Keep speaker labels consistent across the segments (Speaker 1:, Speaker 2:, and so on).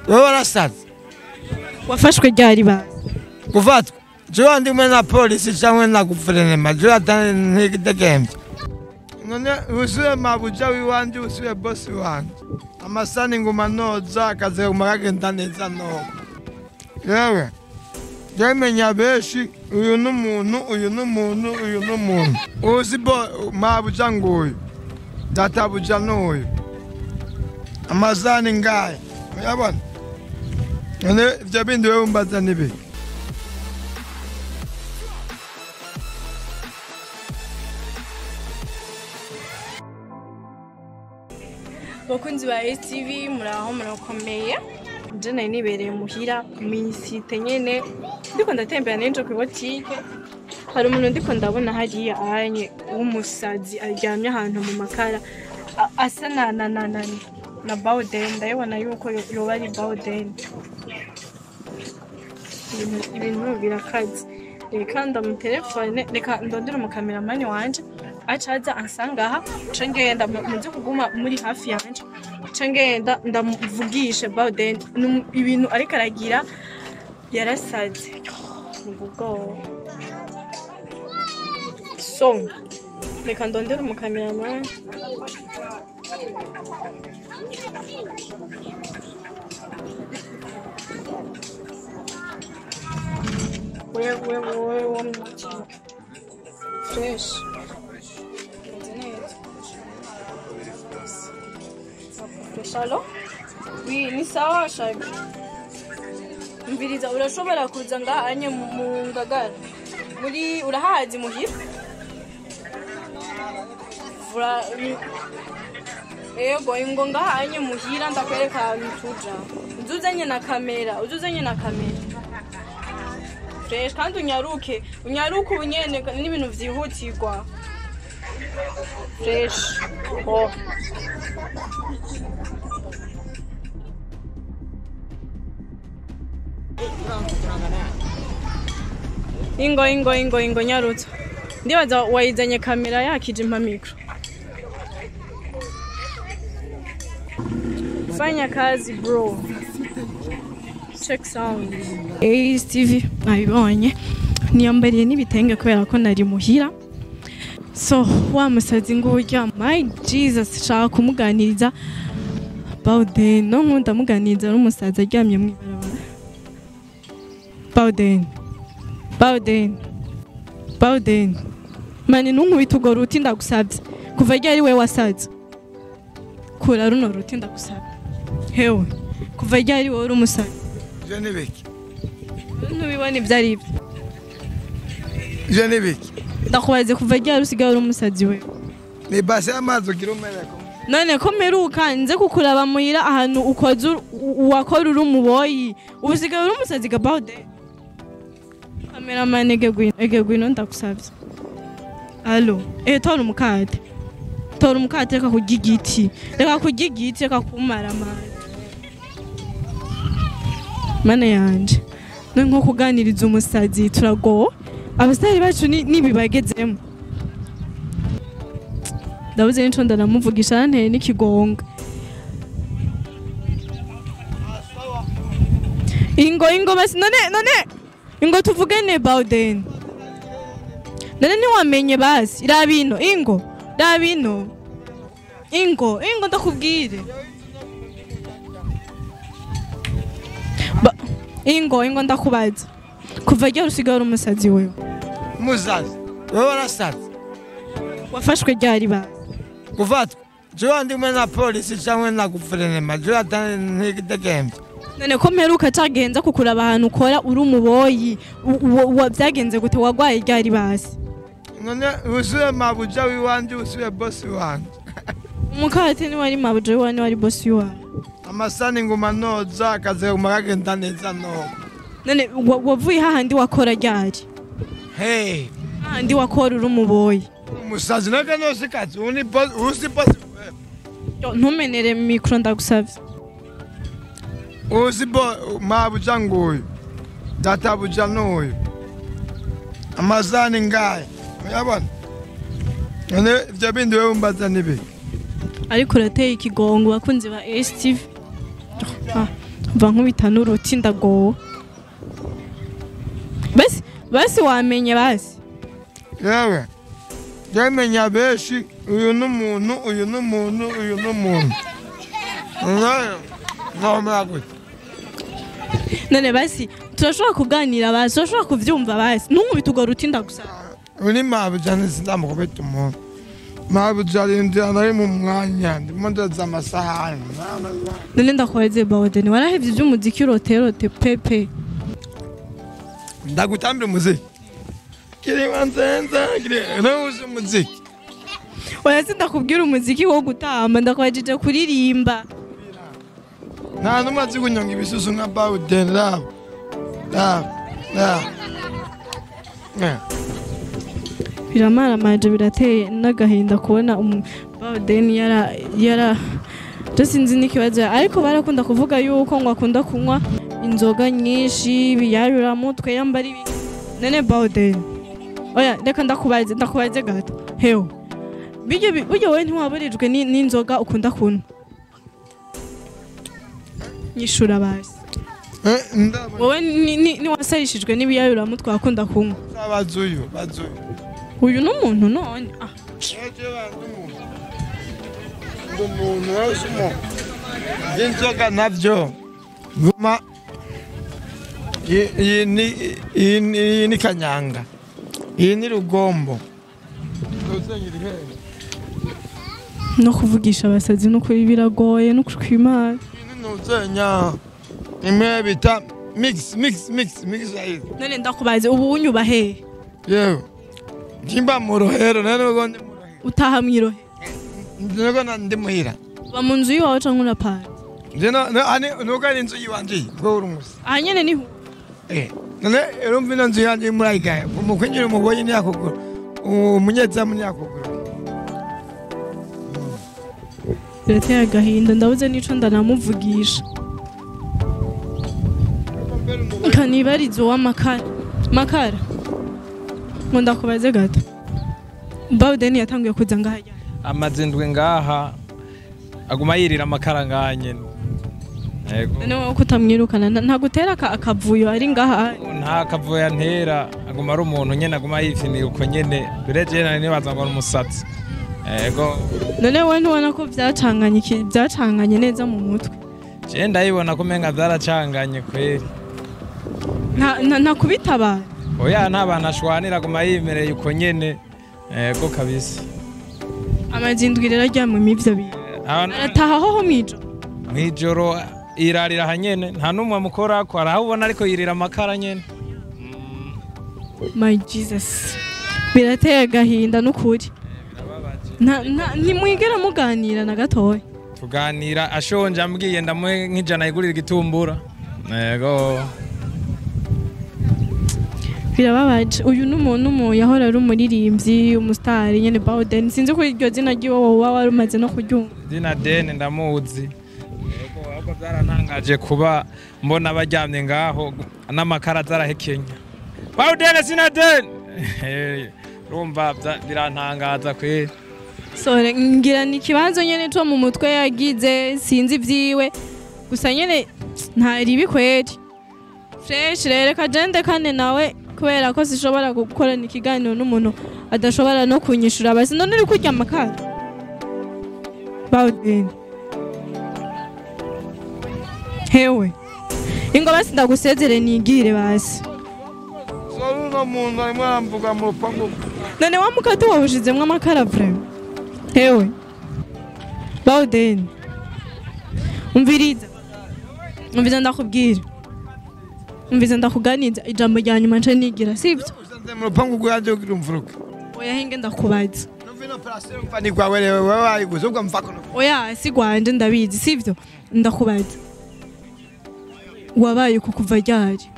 Speaker 1: Wewe warasaze.
Speaker 2: Wafashwe ryari ba?
Speaker 1: Gufatwa. Jewe ndi kumwe na polisi cyangwa na guverinoma, jewe ntidegemvye. None usuye mabuja wiwanje, usuye bosi wanje. Amasani nguma noza, akazi kaguma kagenda neza noga. Yewe, jewe menya benshi, uyu n'umuntu, uyu n'umuntu, uyu n'umuntu. Uzi bo mabuja nguyu, databuja n'uyu. Amazani ngaye, uyabona? None ivyo bindi wewe umbaza n'ibiki?
Speaker 2: Bakunzi ba STV muraho murakomeye. Je nari nibereye muhira mw'isite nyene ndiko ndatembera ninje ku botike, hari umuntu ndiko ndabona hariya anye w'umusazi aryamye ahantu mu makara asa na na na na na Bawden. Ndabona yuko yoba ari Bawden. Ibintu birakaze. Reka ndamutelefone, reka ndondere umukameramani wanje acaza ansangaha, nca ngenda muze kuguma muri hafi yanje, nca ngenda ndamuvugishe Bawden ibintu ariko aragira yarasaze. Ubwoba. So reka ndondere umukameramani. Wewe wo fresh. Fresh alo? Oui, ni sawa shaka. Mviriza urashobora kuza ngaha anye mu Ngagara. Muri urahazi muhira? Vura ego ingo ngaha anye muhira ndakwereka ahantu tuja. Uzuzanye na kamera, uzuzanye na kamera. Fresh kandi unyaruke, unyaruke ubunyene n'ibintu vyihutirwa. Fresh. Oh. Ingo ingo ingo ingo nyarutsa. Ndibaza wayizanye kamera yakije impa micro. Fanya kazi bro. Check sound. ASTV nabibonye. Niyambariye n'ibitenge kubera ko nari muhira. So wa musazi ngurya my Jesus shaka kumuganiriza Bawden no nkunda muganiriza n'umusazi aryamye mwibarabara. Bawden. Bawden. Bawden. Mani nunkubita urwo ruti ndagusabye. Kuva ryari we wasaze? Kura runo ruti ndagusabye. Hewe. Kuva ryari wowe uri umusazi?
Speaker 1: Ivyo n'ibiki?
Speaker 2: Ntubibona ivyo ari byo.
Speaker 1: Ivyo n'ibiki?
Speaker 2: Ndakubaze kuva ryari usigaye uri umusazi wewe?
Speaker 1: Ni base y'amazi ugira umereko.
Speaker 2: None ko mperuka nze kukuraba muhira ahantu ukoze wakora uri umuboyi, ubu usigaye uri umusazi ga Bawden. Cameraman ege gwino ndagusavye. Allo, tora umukate. Tora umukate reka kurya igiti. Reka kurya igiti reka kumara amara. Mana yanje. None nko kuganiriza umusazi turagowe. Abasitari bacu nibibagezemo. Ndabuze nico ndanamuvugisha yanteye n'ikigonga. Ingo ingo basi none none ingo tuvugane Bawden. None ntiwamenye basi irabino ingo rabino ingo ingo ndakubwire. Ingo ingo ndakubaza. Kuva ryari usigaye uri umusazi wewe?
Speaker 1: Umusazi. Wewe warasaze.
Speaker 2: Wafashwe ryari ba?
Speaker 1: Gufatwa. Jewe ndi kumwe na polisi cyangwa na guverinoma, jewe ntidegemvye.
Speaker 2: None ko mperuka cagenza kukuraba ahantu ukora uri umuboyi, vyagenze gute wagwaye ryari basi?
Speaker 1: None usuye mabuja wiwanje, usuye bosi wanje.
Speaker 2: Umukate ni wari mabuja wiwanje wari bosi wawe.
Speaker 1: Amasani nguma noza, akazi kaguma kagenda neza noga.
Speaker 2: None wavuye hahandi wakora ryari?
Speaker 1: Hey.
Speaker 2: Hahandi wakora uri umuboyi.
Speaker 1: Umusazi naka nosikazi, uni bosi, usi bosi.
Speaker 2: Ntumenere micro ndagusavye.
Speaker 1: Uzi bo mabuja nguyu, databuja n'uyu. Amazani ngaye, uyabona? None ivyo bindi wewe umbaza n'ibiki?
Speaker 2: Ariko urateye ikigongo bakunzi ba STV. Hava nkubita n'uruti ndagowe. Basi basi wamenye basi.
Speaker 1: Yewe yamenya benshi, uyu n'umuntu, uyu n'umuntu, uyu n'umuntu. None gute?
Speaker 2: None basi turashobora kuganira basi, turashobora kuvyumva basi. Ntunkubite urwo ruti ndagusaba.
Speaker 1: Uri mabuja ntizindamukubita umuntu. Mabuja arindira nari mu mwanya, ndimo ndoza amasahani.
Speaker 2: None ndakubaze Bawden, warahevye ivy'umuziki uroterote pepe?
Speaker 1: Ndagutambira umuziki. Kiri wanzenza, kiri ntuzi umuziki.
Speaker 2: Oya sindakubwira umuziki wo gutamba, ndakubajije kuririmba.
Speaker 1: Nta n'umwe azi kunyonga ibisusu nka Bawden, raba. Raba, raba.
Speaker 2: Biramaramaje, birateye n'agahinda kubona Bawden yara sinzi n'ikibazo, ariko barakunda kuvuga yuko ngo akunda kunywa inzoga nyinshi, biyayuramutwe, yambara ibi. None Bawden, oya reka ndakubaze, ndakubaze gato. Hewe burya wowe ntiwaburijwe n'inzoga ukunda kunywa? Nyishura basi. Wowe niwasarishijwe n'ibiyayuramutwe wakunda kunywa?
Speaker 1: Bazuyu, bazuyu.
Speaker 2: Uyu n'umuntu none?
Speaker 1: Umuntu wese inzoga navyo guma. Iyi ni kanyanga, iyi ni rugombo.
Speaker 2: No kuvugisha abasazi n'ukuri biragoye, n'ukuri kw'Imana.
Speaker 1: Nuzenya imwe bita mix mix mix mix.
Speaker 2: None ndakubaze, ubu unyuba hehe?
Speaker 1: Yewe njimba mu Rohero, none ubwo ndi mu Rohero.
Speaker 2: Utaha mw'irohero?
Speaker 1: Nuko ndi muhira.
Speaker 2: Uba mu nzu y'iwawe canke urapanga?
Speaker 1: Nuko ari inzu yiwanje, bwo uri umusi.
Speaker 2: Aha nyene niho?
Speaker 1: None urumva ino nzu yanje murayigaya, mu kwinjira umugoyi ntiyakugura, umunyezamu ntiyakugura.
Speaker 2: Birateye agahinda, ndabuze n'ico ndanamuvugisha. Kanibariza uw'amakara. Makara, ngo ndakubaze gato. Bawden yatanguye kuza ngaha ryari?
Speaker 3: Amaze indwi ngaha, aguma yirira amakara ngaha nyene. Yego.
Speaker 2: None wowe kutamwirukana ntagutera akavuyo ari ngaha?
Speaker 3: Nta kavuyo antera, aguma ari umuntu nyene, aguma yifinira uko nyene. Bireje nari nibaza ngo ni umusatsi. Yego.
Speaker 2: None wowe ntubona ko byacanganye neza mu mutwe?
Speaker 3: Je ndayibona ko umenga vyaracanganye kweri.
Speaker 2: Nta kubitabara?
Speaker 3: Oya nta bantu ashwanira, aguma yimereye uko nyene. Yego kabisa.
Speaker 2: Amazindwi rero aryamwe ivyo bintu. Arataha hoho mwijoro?
Speaker 3: Mwijoro irarira hanyene, nta numwe amukorako, arahubona ariko yirira amakara nyene.
Speaker 2: My Jesus. Birateye agahinda n'ukuri. Ntimwigera muganira na gatoya?
Speaker 3: Tuganira ashonje ambwiye ndamuhe nk'ijana yigurira igitumbura. Yego.
Speaker 2: Birababaje. Uyu n'umuntu yahora ari umuririmbyi, umusitari nyene Bawden. Sinzi ko iryo zina ryiwe woba wari umaze no kuryumva.
Speaker 3: Zina Dene ndamuzi. Yego, ahubwo byarantangaje kuba mbona baryamye ngaho n'amakara zarahekenya. Bawden sina Dene. Urumva birantangaza kweri.
Speaker 2: Sore ngira ni ikibazo nyene co mu mutwe yagize, sinzi ivyiwe. Gusa nyene nta ribi kweri. Fresh rero kagende kane nawe, kubera ko sishobora gukorana ikiganiro n'umuntu adashobora no kunyishura basi. None uri kurya amakara? Bawden. Hewe. Ingo basi ndagusezere nigire basi.
Speaker 1: Soro uno muntu arimo aramvuga mu rupangu.
Speaker 2: None wa mukate wawushizemwo amakara vraiment? Hewe. Bawden. Umviriza. Umviriza ndakubwira. Umviriza ndakuganiza ijambo rya nyuma nce nigira, sivyo?
Speaker 1: Usanze mu rupangu rwanje kugira umvuruke.
Speaker 2: Oya hinge ndakubaza.
Speaker 1: Numva ino parasere umva ni gwawe wewe wayiguze ubwo mva kono.
Speaker 2: Oya si gwanje ndabizi, sivyo? Ndakubaza. Wabaye ku kuva ryari?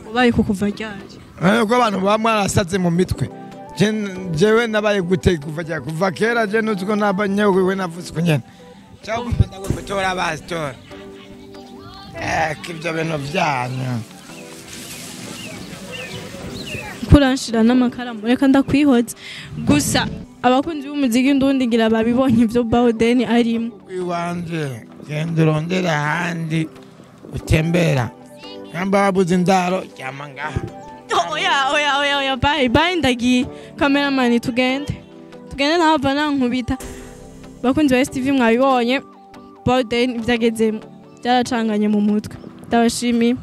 Speaker 2: Wabaye ku kuva ryari?
Speaker 1: Ko abantu bamwe barasaze mu mitwe. Jewe nabaye gute kuva ryari? Kuva kera je nuziko nabanyewe navuze kunyene. Cyangwa ndagutora basitora. Ibyo bintu byanyu.
Speaker 2: Kuranshira n'amakaramu reka ndakwihoza. Gusa abakunzi b'umuziki ndundi ngira babibonye ibyo Bawden arimo.
Speaker 1: Iwanje. Genda urondere ahandi utembera, namba wabuze indaro, ryama ngaha.
Speaker 2: Oya, oya, oya, oya, bye bye, ndagiye. Cameraman, tugende, tugende, ntahava nankubita. Bakunzi ba STV, mwabibonye Bawden ivyagezemo byaracanganye mu mutwe. Ndabashimiye.